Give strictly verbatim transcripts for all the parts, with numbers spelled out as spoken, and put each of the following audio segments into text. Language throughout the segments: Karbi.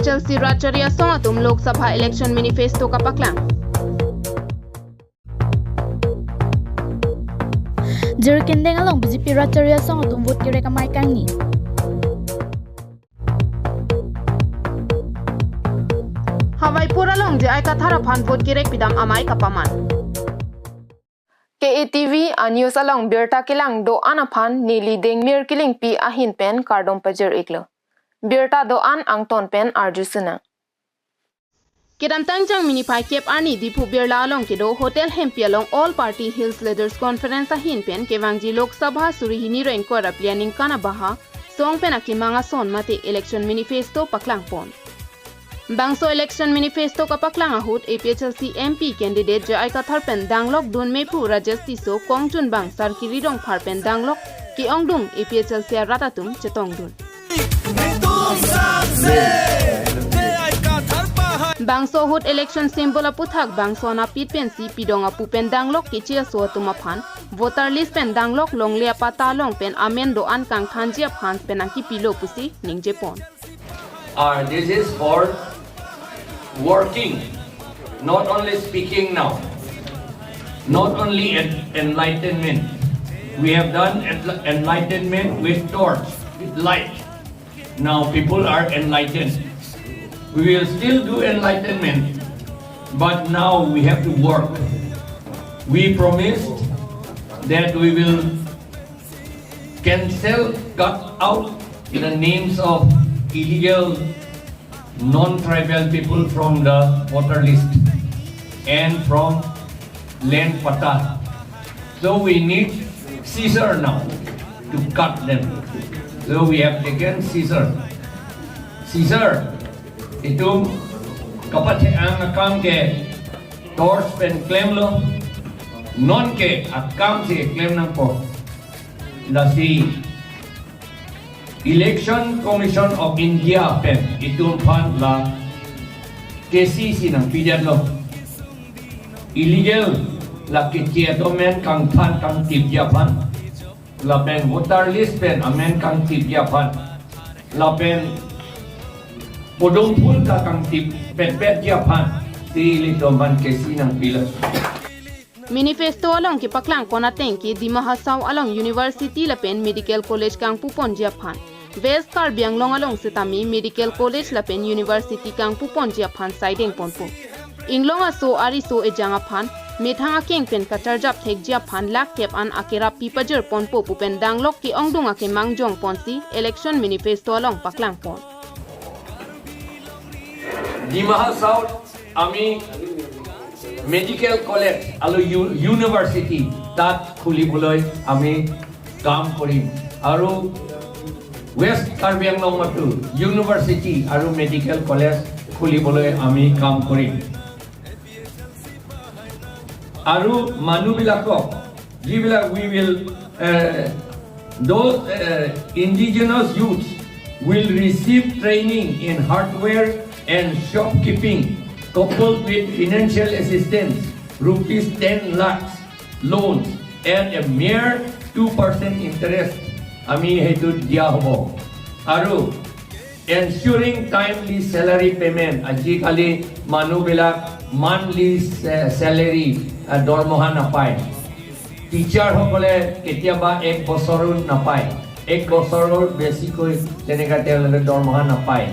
Chelsea Ratchari asong atum Lok Sabha election manifesto kapaklang. Jirikindeng along B J P Ratchari asong atum vote kerek amei kangni. Hawaipur along J I Kathar aphan vote kerek pidam amei kapaman. K A T V a news along birta kelang do-an aphan neli Dengmir Killingpi ahin pen kardom pajir-iklo. Birta do-an angton pen arju sinang. Kedamtang Jangmi niphai kep arni Diphu Birla along kedo Hotel Hempi along All Party Hills Leaders Conference ahin pen kevangji Lok Sabha suri hini ra ingkoi ra phli aningkan abaha song pen akemang ason mate election manifesto paklangpon. Bangso election manifesto kapaklang ahut A P H L C M P candidate J I Kathar pen danglok dunme pu Rajesh Tisso kongchunbang Sarkiri Rongphar pen danglok ke-ongdung A P H L C arat atum chetongdun. Bangso ahut election symbol aputhak bangso anapit pensi pidong apu pen danglok keche aso atum aphan voter list pen danglok longle apatta along pen amen do-an kangthanji aphan pen nangkepilo pusi ningjepon. Are this is for working, not only speaking now, not only en- enlightenment. We have done enl- enlightenment with torch, with light. Now people are enlightened. We will still do enlightenment, but now we have to work. We promised that we will cancel, cut out the names of illegal non-tribal people from the voter list and from land patta. So we need scissor now to cut them. So we have taken scissor. Scissor, itum kapathe-ang akam ke torch pen klemlo, non ke akam si klem nangpo. Lasi Election Commission of India pen itum aphan la K C C nangpidetlo. Illegal la keche atum amen kangthan kangtipji aphan, lapen voter list pen amen kangtipji aphan, lapen podungphul ta kangtip petpetji aphan, si ilitum aphan K C nangpilo. Manifesto along kepaklangpon ateng ke Dima Hasao along University lapen Medical College kangpuponji aphan, West Karbi Anglong along setame Medical College lapen University kangpuponji aphan saidengponpo. Inglong aso ariso ejang aphan methang akeng pen kacharjap thekji aphan lakh kep an akerap pipajirponpo pu pen danglok ke-ongdung akemang jongponsi election manifesto along paklangpon. Dima হাছাওত আমি medical college আৰু you- university তাত খুলিবলৈ আমি কাম কৰিম আৰু ৱেষ্ট কাৰ্বি আংলঙতো ইউনিভাৰ্চিটি আৰু medical college খুলিবলৈ আমি কাম কৰিম। আৰু মানুহবিলাকক যিবিলাক we will uh, those uh, indigenous youths will receive training in hardware and shopkeeping coupled with financial assistance rupees ten lakhs loans at a mere two percent interest আমি সেইটো দিয়া হ'ব। আৰু ensuring timely salary payment, আজিকালি মানুহবিলাক monthly salary দৰমহা নাপায়। টিচাৰসকলে কেতিয়াবা এক বছৰো নাপায়, এক বছৰৰ বেছিকৈ তেনেকৈ তেওঁলোকে দৰমহা নাপায়।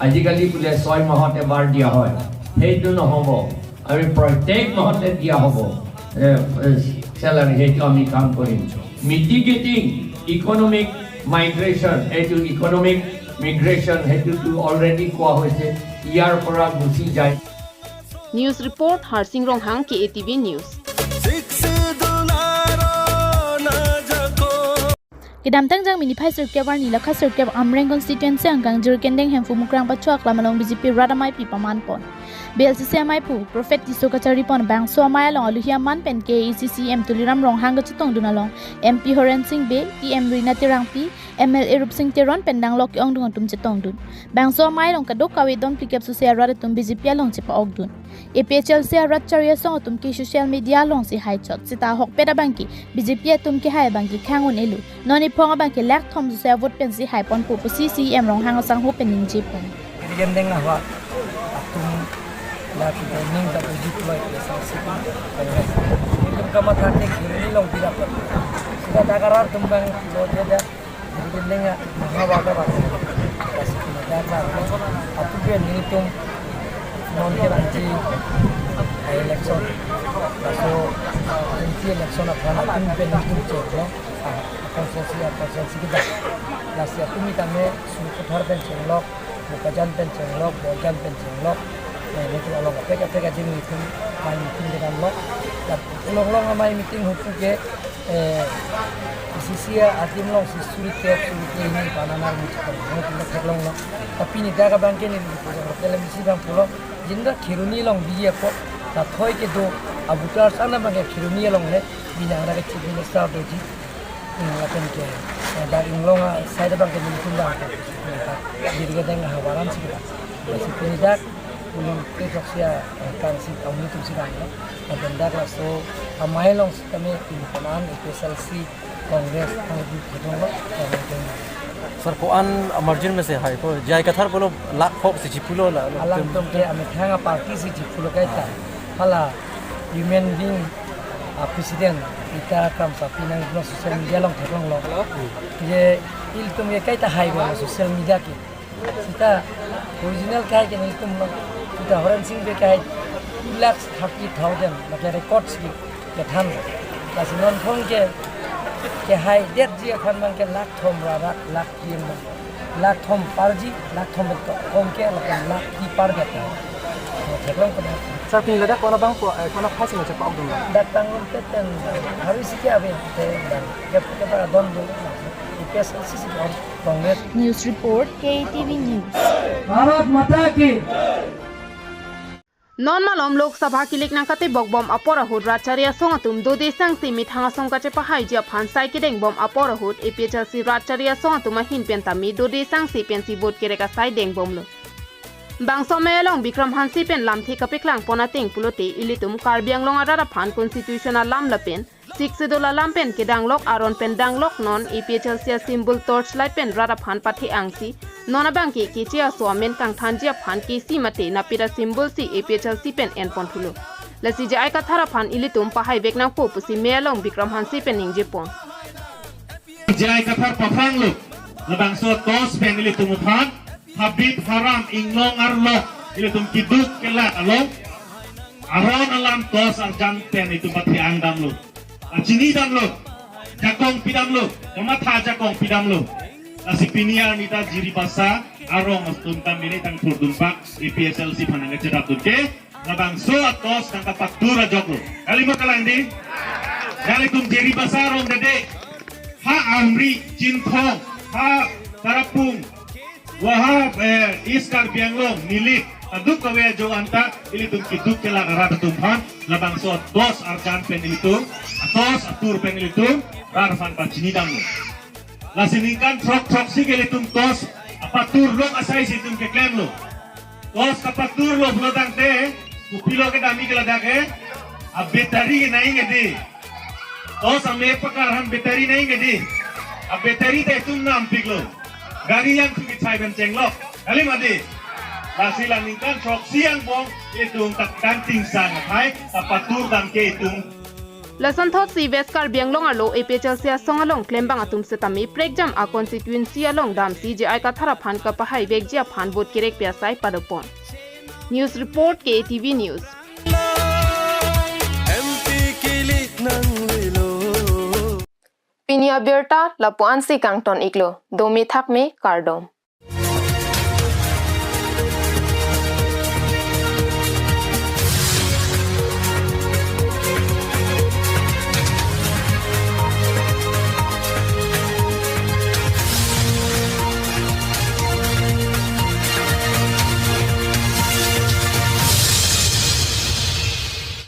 আজিকালি বোলে ছয় মাহত এবাৰ দিয়া হয়, সেইটো নহ'ব। আমি প্ৰত্যেক মাহতে দিয়া হ'ব চেলাৰী, সেইটো আমি কাম কৰিম। মিটিগেটিং ইকনমিক মাইগ্ৰেশ্যন, এইটো ইকনমিক মিগ্ৰেশ্যন, সেইটোতো অলৰেডি কোৱা হৈছে, ইয়াৰ পৰা গুচি যায়। News report, Harsing Ronghang, K A T V News. Kedamtang Jangmi niphai sirkep arni lakha sirkep Amreng constituency angkang Jirikindeng Hemphu Mukrang Pacho aklam along B J P rat amei pi pamanpon. B L C C ameiphu Prophet Tisso kacharipon bangso amei along aluhi aman pen K A A C C M Tuliram Ronghang kachetongdun along M P Horen Sing Bey, E M Rina Terangpi, M L A Rupsing Teron pen danglok ke-ongdung atum chetongdun. Bangso amei along kadokave don phlikep sose arat atum B J P along chepa-okdun. A P H L C arat chari asong atum ke social media alongsi haichot seta ahokpet abangke B J P atum kehai abangke khang un-elo. Non iphong abangke lakh thom sose avote pensi haiponpo pusi C E M Ronghang asangho pen ningjepon. Gendeng ahwa atum la ki ning da buji ploi ke sa si. Itum kamatha ke Kheroni along bira pa. Sita dakaran atum bang lo dia da. Gendeng a maha wa ka ba. Kasi na da ba. Atum ke nelitum non ke nanti election. So nanti election aphan atum ke nelitum cek lo. Ah, konstituensi, ah, konstituensi kita. Lasi atum kita me Suri Kathar pen chenglok, Bokajan pen chenglok, Borjan pen chenglok. Eh, nelitum along kaprek kaprek adim nelitum amei meeting kedam lo. Dan along along amei meeting ahut ke, eh, P C C adim along si suri ke, suri ke ini banana muchikon. Nelitum theklong lo. Tapi neli dak abang ke nelitum pulang hotel M C bang pulo. Jinda Kheroni along biji apot, ta thoi kedo, a voters ana bang ke Kheroni along le, bini ara ke Chief Minister doji. Hmm, lapen ke, eh, dak inglong aside abang ke nelitum bang ke, eh, ta, diri ke deng ha Varanasi kita. Lasi pini dak, ulun ke jok sia, eh, kan si, aum nelitum si bang, eh. Lapen dak laso, amei along si kami, in kanan, A P H L C, Congress, ang di thekong lo, thekong lo. Sir, ko-an margin mesen hai ko, J I Kathar pulo lakh phok si chipulo la, lo Alang tem- atum ke amethang a party si chipulo kaita. Hala human being a president ita kam sapi nang lo social media along theklong lo. Hello. Ye ilitum ke kaita hai lo social media ke. Sita original ke hai ke nelitum lo. Sita Horen Sing Bey ke hai two lakhs thirty thousand lake records ke kethan. Lasi non phong ke, kehaidetji aphan bang ke lakh thom ra ra lakh kli bang. Lakh thom parji, lakh thom betok phong ke lapen lakh kli par betok. Theklong pada. Sir, pini ladak kona bang ko, eh, kona phasi ma chepa-ok dun bang? Dak tangrum teten bang. Hari si ke ave te bang. Ke, ke para don dun bang. A P H L C si ke on Congress. News report, K T V News. Bharat माता की। Non malom Lok Sabha kilik nangkatebok bom apor ahut Rat Chari Asong atum dode sangse methang asong kachepahaiji aphan sai kedeng bom apor ahut A P H L C Rat Chari Asong atum ahin pen tame dode sangse pensi vote kerek asai deng bomlo. Bangso amei along Bikram Hanse pen lamthe kapeklang pon ateng pulote ilitum Karbi Anglong arat aphan constitution alam lapen Sixth Schedule alam pen kedang lok aron pen dang lok non A P H L C a symbol torch light pen rat aphan pathe-angsi non abang ke keche aso amen kangthanji aphan kesi mate napira symbol si A P H L C pen en pon thulo. Lasi J I Kathar aphan ilitum pahai vek nangpo pusi amei along Bikram Hanse pen ningje pon. J I Kathar paphanglo, labangso torch pen ilitum aphan habit haram inglong arlo ilitum keduk kelak along aron alam torch arjan pen itum pathe-ang damlo. Achini damlo, jakong pidamlo, kamatha jakong pidamlo. Lasi pini arni ta Jiribasa arong atum kamene tang thurdun pak A P H L C aphan nangkachedap dun ke, labangso a torch nangkapatur ajoklo. Kali ma kalang di? Kali tum Jiribasa arong dede. Ha Amri, Chinthong, ha Tarapung, wa ha, eh, East Karbi Anglong, Nilip, aduk kave ajo anta, ilitum keduk kelak arat atum aphan, labangso torch arjan pen ilitum, torch atur pen ilitum rat aphan pachini damlo. Lasi ningkan throk throksi ke ilitum torch apatur lok asai si itum keklemlo. Torch kapaturlo pulo tangte, kopilo kedam-ik ladak ke, a battery ke nangji dei. Torch amei pakar aphan battery nangji dei. A battery ta itum nampiklo. Gari yang thuki chai ben chenglok. Kali ma dei. Lasi la ningkan throksi angbong itum tak kangting sang athai, kapatur dam ke itum. Lasonthotsi West Karbi Anglong arlo A P H L C asong along klembang atum setame prekjam a constituency along damsi J I Kathar aphan kapahai vekji aphan vote kerek pi asai padopon. News report, K T V News. M P kilik nanglelo. Pini abirta lapu-ansi kangton-iklo. Dome thakme, kardom.